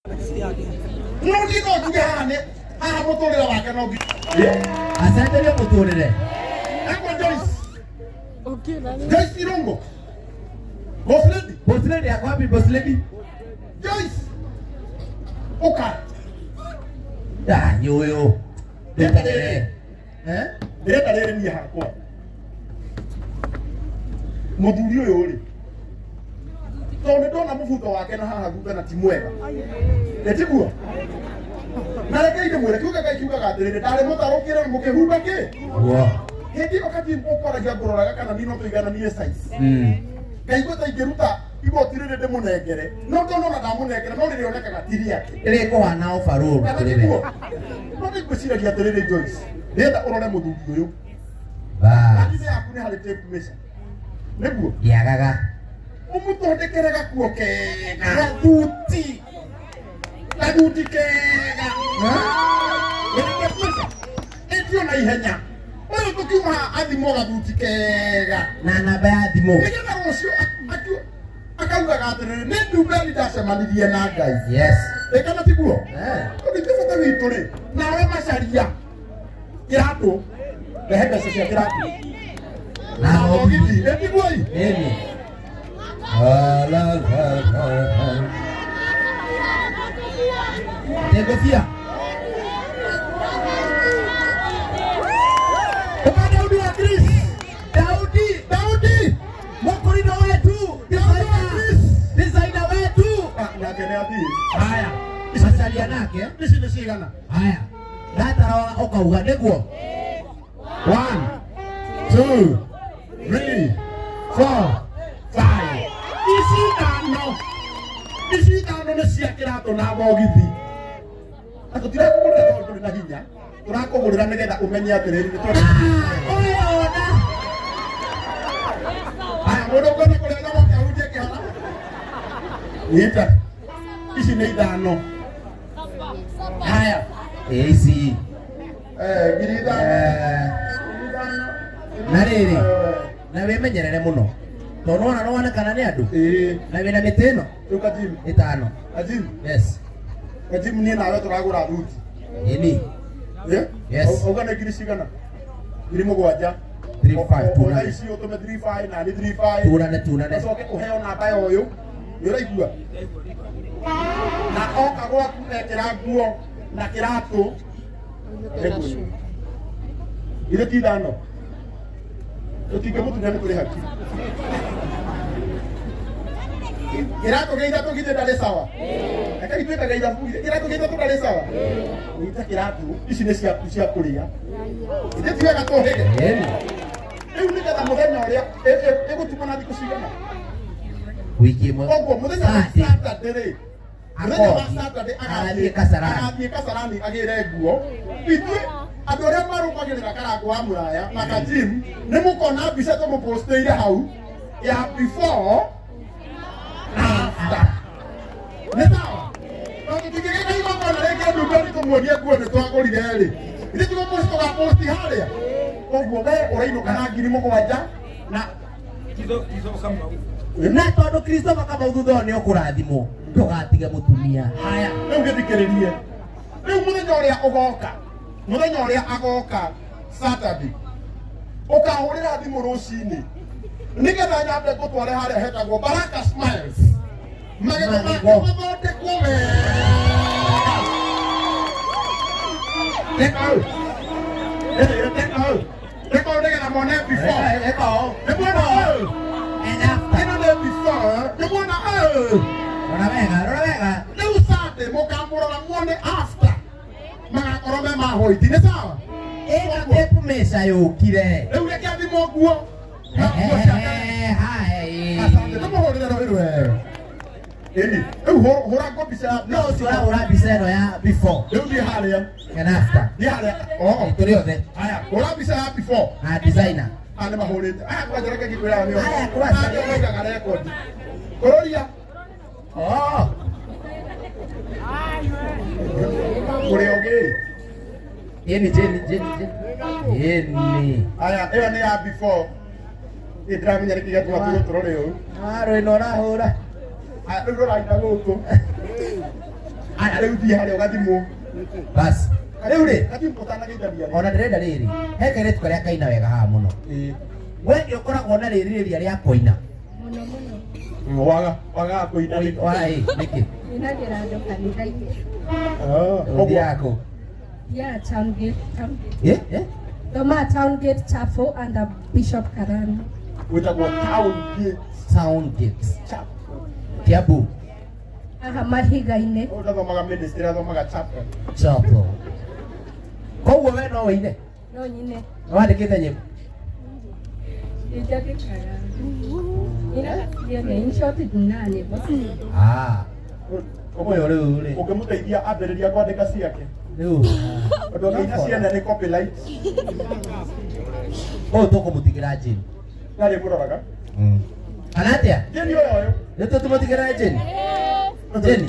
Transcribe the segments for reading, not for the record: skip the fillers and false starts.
No niĩ no njuge haha nĩ haha mũtũrĩre wake no nginya Acenjerie mũtũrĩre. Etagwo Joyce. Joyce Irungu. Boss lady. Boss lady ako wapi boss lady? Joyce. Ũka. Ah, nĩ ũyũ. Ndĩrenda rĩrĩ. Eh? Ndĩrenda rĩrĩ niĩ hakwa. Mũthuri ũyũ rĩ. Tondũ nĩ ndona mũbuto wake na haha thutha na ti mwega. Nĩ tiguo? Na rekei ndĩmwĩre kiugo Ngai kiugaga atĩrĩrĩ ndarĩ mũtarũkĩre mũkĩhumba kĩ? Guo. Hĩndĩ ĩyo kati ũkwaragia ngũroraga kana niĩ no tũigananie size. Ngaigua ta ingĩruta igoti rĩrĩ ndĩmũnengere no tondũ ona ndamũnengera no rĩrĩonekaga ti rĩake. Rĩkũhana overall Kana kũrĩ we. tiguo? No nĩngwĩciragia atĩrĩrĩ Joyce, ndĩrenda ũrore mũthuri ũyũ. Bas. Thimũ yaku nĩ harĩ tape measure. Nĩguo Ndĩagaga. ũmũthondekere gakuo kega gathuti gathuti kega ĩtio na ihenya ũyũ tũkiuma haha athimwo gathuti kega Na namba ya thimũ. nĩgetha rũciũ akaugaga atĩrĩrĩ nĩ ndumeri ndacemanirie na Ngai. Yes. Ĩ kana tiguo? Eh. Tondũ ithuĩ bata witũ rĩ nawe macaria kĩratũ rehe mbeca cia kĩratũ Na na mũgithi ĩ tiguo ĩ? Nini? La la la la. Nĩ ngũbia. Ũka Daudi wa Greece. Daudi, Daudi mũkũrinũ wetu, Daudi wa Greece. designer wetu. Ah, nake nĩ athiĩ. Haya, macaria nake. Ici nĩ cigana? Haya, ndatara ũkauga nĩguo. 1 2 3 4 5. Ici ithano. Ici ithano nĩ cia kĩratũ na thogithi. Na tũtirakũgũrĩra tondũ ndũrĩ na hinya. Tũrakũgũrĩra nĩgetha ũmenye atĩrĩrĩ nĩ tũrenda. Ũyũ ona. Haya, mũndũ ũkwenda kũrĩa nyama kĩahunjie kĩhara. Nyita. Ici nĩ ithano. Haya. Ĩ, ici. Eh, 5,000. Eh, na rĩrĩ, na wĩmenyerere mũno tondũ nĩwona nĩwonekana nĩ andũ Ĩĩ. na wĩna mĩtĩ ĩno Rĩu Kajimu. ĩtano. Kajimu. Yes. Kajimu niĩ nawe tũragũra thuti. Ĩni. Eh? Yes. Auga nĩ ngiri cigana? 7,000. 3 5 Ona tunane. ici ũtũme 3 5 na nĩ 3 5. Tunane tunane. Ũcoke ũheo namba ya ũyũ. Nĩ ũraigua? Na oka gwaku ekĩra nguo na kĩratũ. Ithe ti ithano. Tũtingĩmũtunya nĩ tũrĩ haki. Kĩratũ gĩa ithatũ githĩ ndarĩ sawa? Rekei twĩtage ithabu kĩratũ gĩa ithatũ ndarĩ sawa? Nyita kĩratũ ici nĩ ciaku cia kũrĩa. Ithe ti wega tũhĩge. Ĩni. Rĩu nĩgetha mũthenya ũrĩa ĩgũtuma na thikũ cigana? Wiki ĩmwe. Koguo mũthenya wa Saturday. Saturday rĩ, mũthenya wa Akothi. Saturday Agathiĩ Kasarani. agathiĩ Kasarani agĩre nguo. Ithuĩ andũ arĩa marũmagĩrĩra Karangũ wa Mũraya na Kajim nĩ mũkona mbica tũmũpostĩire hau ya before na after. Nĩ sawa? Tondũ tũtingĩgĩka igongona rĩngĩ ndumeri tũmuonie nguo nĩ twagũrire rĩ. Ithuĩ tũgũpost tũgaposti harĩa. Koguo we ũrainũka na 7,000 na Na tondũ Christopher Kamau thutha ũyũ nĩ ũkũrathimwo ndũgatige mũtumia. Haya, rĩu gĩthikĩrĩrie. Rĩu mũthenya ũrĩa ũgoka, mũthenya ũrĩa agoka Saturday, ũkahũrĩra thimũ rũcinĩ nĩgetha nyambe ngũtware harĩa hetagwo Baraka Smiles. Magego make Magego. mathondekwo wega. Teka hau. Teka hau. Teka hau nĩgetha mone before. Ĩka ũũ. Nĩ muona ũũ? And after. Ĩno nĩ before. Nĩ muona ũũ? Rora wega, rora wega. Rĩu Sunday mũkamũrora muone after magakorwo me ma white nĩ sawa. Ĩno tape measure yũkire. Rĩu reke athimwo nguo na nguo ciake. Hai. Asante, tũmũhũrĩre rũhĩ rwega. Ĩni, rĩu hũra nguo mbica ya No ũcio ũrahũra mbica ĩno ya before Rĩu thiĩ harĩa, and after. thiĩ harĩa. Oh. Tũrĩ othe. Haya, hũra mbica ya before. Na designer. Aya nĩ mahũrĩte. Aya kwanja reke ngĩkwĩra nĩo. Aya, kwanja. Aya nĩo maigaga rekondi. Kũrũria. Oh. Kũrĩa ũngĩ. Ĩni, jeni, jeni, jeni. Ĩni. Aya, ĩyo nĩ ya before. Ĩ ndĩramenya nĩkĩ gĩatũma tuge tũrore ũũ. Ah, rwĩno ũrahũra. Aya, rĩu rũraina gũkũ. Rĩu thiĩ harĩa ũgathimwo. Bas rĩu rĩ Gathimwo ũtanagĩithania rĩ. Ona ndĩrenda rĩrĩ he kairĩtu karĩa kaina wega haha mũno. We nĩ ũkoragwo na rĩrirĩria rĩa kũina? Mũno mũno. Waga wagaga kũina nĩkĩ? Nĩkĩ? Nyinagĩra andũ kanitha-inĩ. Ũthiaga kũ? Yeah, Town Gate, Town Gate. Eh, eh? Thoma Town Gate Chapel under Bishop Karani. Wĩtagwo Town Gate Town Gate Chapel. Kiambu. Haha mahiga-inĩ. Ũyũ ndathomaga ministry, athomaga chapel. Chapel. Koguo we no wĩine? No nyine. Wandĩkĩte nyĩmbo? Ndinjandĩkaga. Nyinaga ciothe. In short, nyinaga nyĩmbo ciothe. Ah, ũyũ rĩu rĩ Ũngĩmũteithia ambĩrĩria kwandĩka ciake. Rĩu Tondũ angĩina ciene nĩ copyright. Ũyũ tũkũmũtigĩra Jane. Narĩ mũroraga. Kana atĩa? Jane ũyũ ũyũ. Nĩ tũtũmũtigĩra Jane. Jane.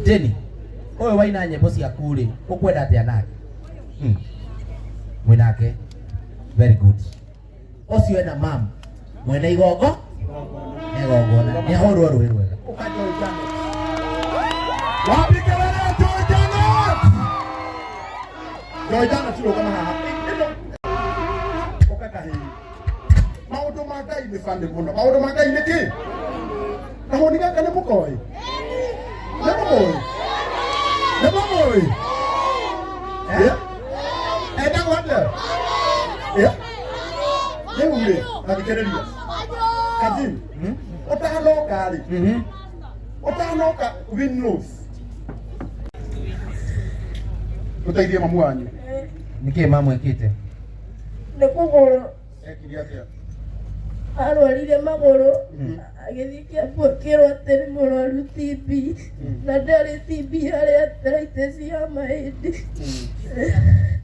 Jane. Ũyũ waina nyĩmbo ciaku rĩ, ũkwenda atĩa nake? Mwĩ nake. Very good. Ũcio ena mam. Mwena igongo? Igongona. Nĩ ahũrwo rũĩ rwega. Ũka Joy Janet. Wapi kelele Joy Janet? Joy Janet rũgama haha. Ĩno. Ũka kahĩĩ. Maũndũ ma Ngai nĩ bani mũno. Maũndũ ma Ngai nĩ kĩ? Kahũni gaka nĩ mũkoĩ? Nĩ mũmũĩ? Nĩ mũmũĩ? Eh? Etagwo atĩa? Eh? Rĩu rĩ, tathikĩrĩria. Kajim, ũtanoka rĩ, ũtanoka Winlows. Tũteithie mamu wanyu. Nĩkĩ mamwĩkĩte? Nĩ kũgũrũ. Ekire atĩa? Arwarire magũrũ, agĩthiĩ Kĩambu akĩrwo atĩ nĩ mũrwaru TB, na ndarĩ TB, yarĩ arthritis ya mahĩndĩ,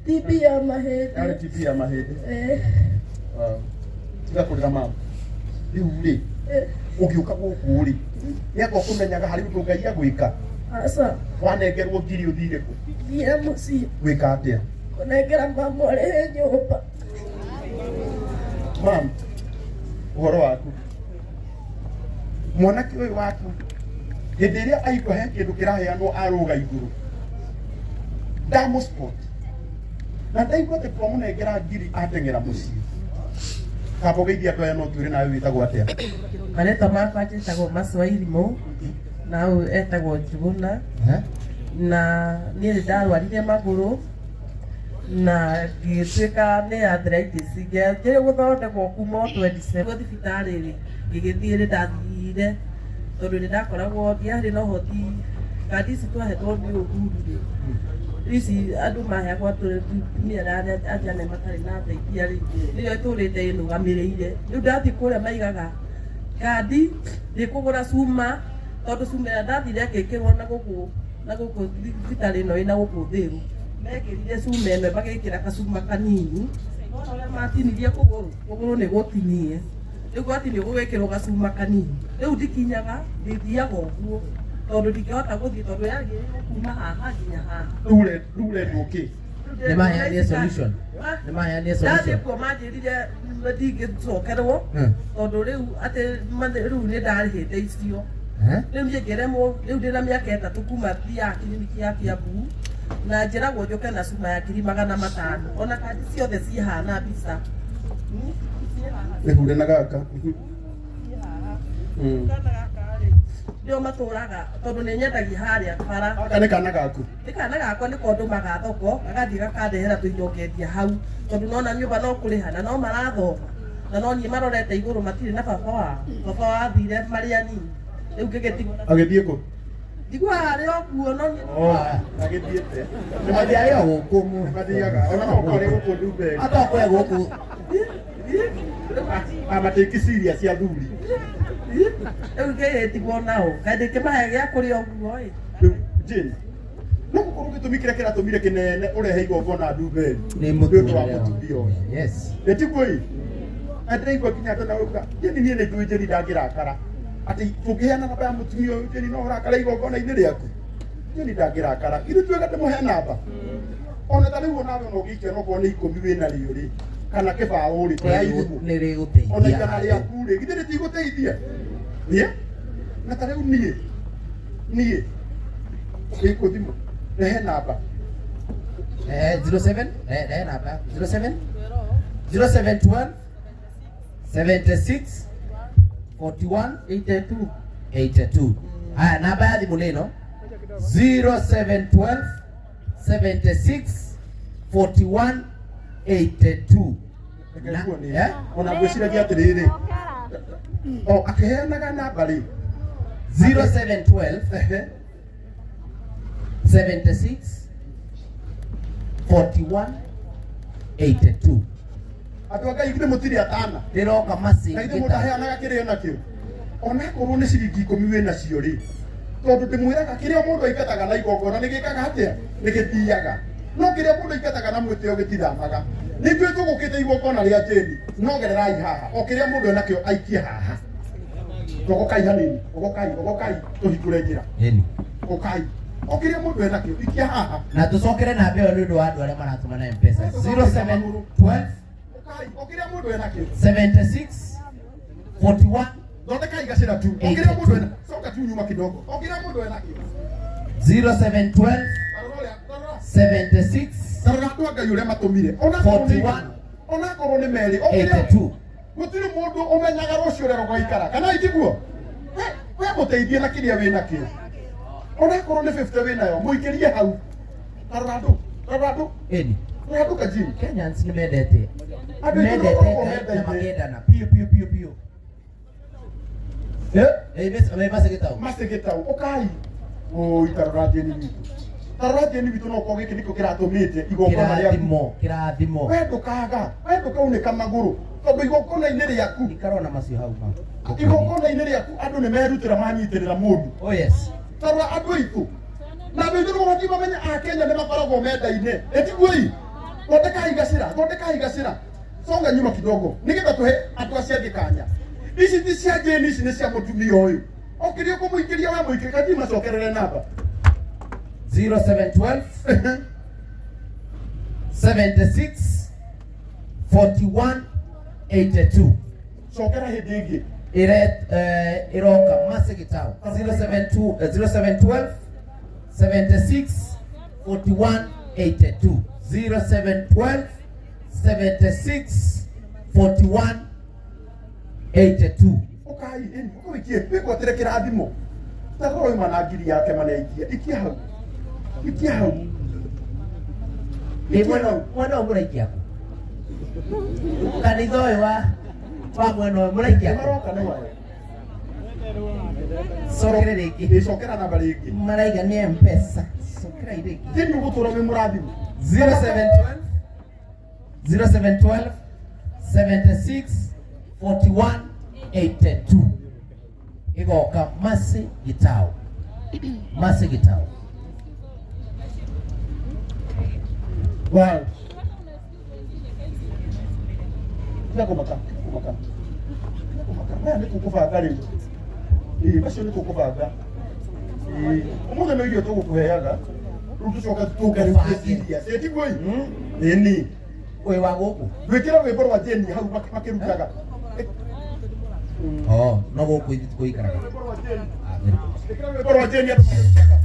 TB ya mahĩndĩ. Yarĩ TB ya mahĩndĩ. Eh. Tiga kũrĩra mama. Rĩu rĩ, ũgĩũka gũkũ rĩ, nĩ anga ũkũmenyaga harĩ ũndũ Ngai agwĩka? Aca. Wanengerwo ngiri ũthire kũ? Thire mũciĩ. Gwĩka atĩa? Kũnengera mama arĩhe nyũmba. Mam, ũhoro waku. Mwanake ũyũ waku, hĩndĩ ĩrĩa aigua he kĩndũ kĩraheanwo arũga igũrũ. Ndamũ-spot. Na ndaigua atĩ twamũnengera ngiri ateng'era mũciĩ. Kamba ũgeithie andũ aya no twĩre nawe wĩtagwo atĩa? Marĩtwa makwa njĩtagwo Maswairimũ, na ũyũ etagwo Njuguna. Na niĩ nĩ ndarwarire magũrũ na ngĩtuĩka nĩ arthritis, ngĩanjĩrĩria gũthondekwo kuma o 27 thibitarĩ rĩ, ngĩgĩthiĩ nĩ ndathire tondũ nĩ ndakoragwo ndiarĩ na ũhoti. Kandi ici twahetwo nĩ Uhuru rĩ, ici andũ maheagwo atumia arĩa ajane matarĩ na ateithia rĩ, nĩyo ĩtũrĩte ĩnũgamĩrĩire. Rĩu ndathiĩ kũrĩa maigaga kandi ndĩkũgũra cuma, tondũ cuma ĩrĩa ndathire ngĩkĩrwo na gũkũ, na gũkũ thibitarĩ ĩno ĩna gũkũ Thĩrũ, mekĩrire cuma ĩno magĩkĩra gacuma kanini. Wona ũrĩa matinirie kũgũrũ, kũgũrũ nĩ gũtinie, rĩu gwatinio gũgĩkĩrwo gacuma kanini. Rĩu ndikinyaga, ndithiaga ũguo tondũ ndingĩhota gũthiĩ, tondũ yagĩrĩirwo kuma haha nginya haha. Rĩu ũrendwo kĩ? Nĩ maheanire solution. Nĩ maheanire Ndathiĩ solution. kuo manjĩrire ndingĩcokerwo tondũ rĩu atĩ rĩu nĩ ndarĩhĩte icio. Rĩu niĩ ngĩremwo, rĩu ndĩna mĩaka 3 kuma thiaga kiriniki ya Kiambu, na njĩragwo njũke na cuma ya ngiri magana matano. Ona kandi ciothe cihana mbica. Nĩhure na gaka. Kana gaka rĩ, nĩo matũraga tondũ nĩ nyendagia harĩa bara. Gaka nĩ kana gaku? Nĩ kana gakwa, nĩko ndũmaga thoko, gagathiĩ gakandehera tũindo ngendia hau, tondũ nona nyũmba no kũrĩha na no marathoma na no niĩ marorete igũrũ, matirĩ na baba wao. Baba wao athire marĩ anini, rĩu ngĩgĩtigwo na Agĩthiĩ kũ? Ndigua harĩ o kuo, no niĩ Agĩthiĩte. Nĩ arĩ o gũkũ. Mathiaga. Ona no ũkore gũkũ Ndumberi. Atokwe gũkũ. Amatĩki ciria cia thuri. Rĩu ngĩgĩtigwo nao, kaĩ ndĩkĩmahe gĩa kũrĩa ũguo ĩ. Rĩu Jane, no gũkorwo gĩtũmi kĩrĩa kĩratũmire kĩnene ũrehe igongona Ndumberi Nĩ nĩ ũndũ wa mũtumia. mũtumia ũyũ. Yes. Ĩtiguo ĩ? Na ndĩraigua nginya andũ na Jane, niĩ nĩ njũĩ Jane ndangĩrakara. Atĩ tũngĩheana namba ya mũtumia ũyũ, Jane no ũrakara igongona-inĩ rĩaku. Jane ndangĩrakara. Ithuĩ tuĩka ndĩmũhe namba. Ona ta rĩu onawe no ũngĩikia no korwo nĩ 10 wĩna rĩo rĩ, kana kĩbaũ rĩ, toya ithimũ. Nĩ rĩgũteithia. Ona igana rĩaku rĩ, githĩ rĩtigũteithia? Ĩ? Na ta rĩu niĩ, Ĩkũ thimũ. Rehe namba. 07 rehe namba 07 0712 76 41 82. 82. Haya, namba ya thimũ nĩ ĩno 0712 76 41 82. Reke nguonie. Eh? Ona ngwĩciragia atĩrĩrĩ. O akĩheanaga namba rĩ. 0712 Ehe. 76 41 82. Andũ a Ngai githĩ mũtirĩ atana. Ndĩroka maci Na ithuĩ mũndũ aheanaga kĩrĩa enakĩo. Onakorwo nĩ ciringi 10 wĩ nacio rĩ. Tondũ ndĩmwĩraga kĩrĩa mũndũ aingataga na igongona nĩ gĩkaga atĩa? Nĩ gĩthiaga. No kĩrĩa mũndũ aingataga na mwĩtĩo gĩtithamaga. Nĩ ithuĩ tũgũkĩte igongona rĩa Jane, no gererai haha. O kĩrĩa mũndũ enakĩo aikie haha. Togokai hanini, ogokai, ogokai, tũhingũre njĩra. Ĩni. Okai. O kĩrĩa mũndũ enakĩo ikia haha. Na tũcokere namba ĩyo nĩ ũndũ wa andũ arĩa maratũma na M-Pesa. 0712 Okai, o kĩrĩa mũndũ enakĩo. 76 41 Thondekai gacĩra tu. O kĩrĩa mũndũ ena, coka tu nyuma kidogo. O kĩrĩa mũndũ enakĩo. 0712 Tarora ũrĩa, tarora. 76 Tarora andũ a Ngai ũrĩa matũmire. Onakorwo nĩ 41 onakorwo nĩ merĩ. O kĩrĩa 82. gũtirĩ mũndũ ũmenyaga rũciũ ũrĩa rũgaikara kana itiguo. We mũteithie na kĩrĩa wĩ nakĩo. Onakorwo nĩ 50 wĩ nayo, mũikĩrie hau. Tarora andũ, tarora andũ, Ĩni. tarora andũ kajini. Kenyans nĩ mendete. Andũ aingĩ Mendete nĩmakoragwo Ngai na mendaine. makendana biũ biũ biũ biũ. Eh, macigĩtau. Macigĩtau, ũkai. Oi, tarora Jane witũ. Tarora Jane witũ no ũkorwo gĩkĩ nĩkĩo kĩratũmĩte igongona rĩaku. Kĩrathimo, kĩrathimo. We ndũkaga, we ndũkaunĩka magũrũ tondũ igongona-inĩ rĩaku, Ikara ona macio hau ma. igongona-inĩ rĩaku andũ nĩ merutĩra manyitĩrĩra mũndũ. Oh yes. Tarora andũ aitũ. Na andũ aitũ nĩmabatiĩ mamenye Akenya nĩ makoragwo mendaine. Ĩtiguo ii? Thondekai gacĩra, thondekai gacĩra. Songa nyuma kidogo nĩgetha tũhe andũ acio angĩ kanya. Ici ti cia Jane, ici nĩ cia mũtumia ũyũ. O kĩrĩa ũkũmũikĩria we mũikĩrie, kathi macokerere namba. 0712 76 41 82. Cokera hĩndĩ ĩngĩ. Iroka Masigitau 072 0712 76 41 82 0712 76 41 82. Ũkai, ĩni, ũkũikie, wĩgwatĩre kĩrathimo. Tarora ũyũ mana ngiri yake maneikia. Ikia hau. Ikia hau. Ĩ mwena mwena ũyũ mũraikia kũ? Kanitha ũyũ wa mwena ũyũ mũraikia kũ? Maroka nĩ wayo. Cokere rĩngĩ. Ĩ, cokera namba rĩngĩ. Maraiga nĩ M-Pesa. Cokera rĩngĩ. Jane ũgũtũra wĩ mũrathimo. 0712 0712 76 41 82. Igoka Mercy Gitau. Mercy Gitau. Wow. Tiga kũmaka, kũmaka. Tiga kũmaka. Maya nĩ tũkũbanga rĩu. Ĩĩ, macio nĩ tũkũbanga. Ĩĩ, ũmũthĩ nĩ irio tũgũkũheaga. Rĩu tũcoke tũke rĩu twĩ serious. Ĩ tiguo ĩ? Ĩni. Ũyũ wa gũkũ. Gwĩkĩra rwĩmbo rwa Jane hau makĩrutaga. Oh, no gũkũ ithuĩ tũikaraga. Rwĩmbo rwa Jane. Ah, very good. Ĩkĩra rwĩmbo rwa Jane andũ makĩrutaga.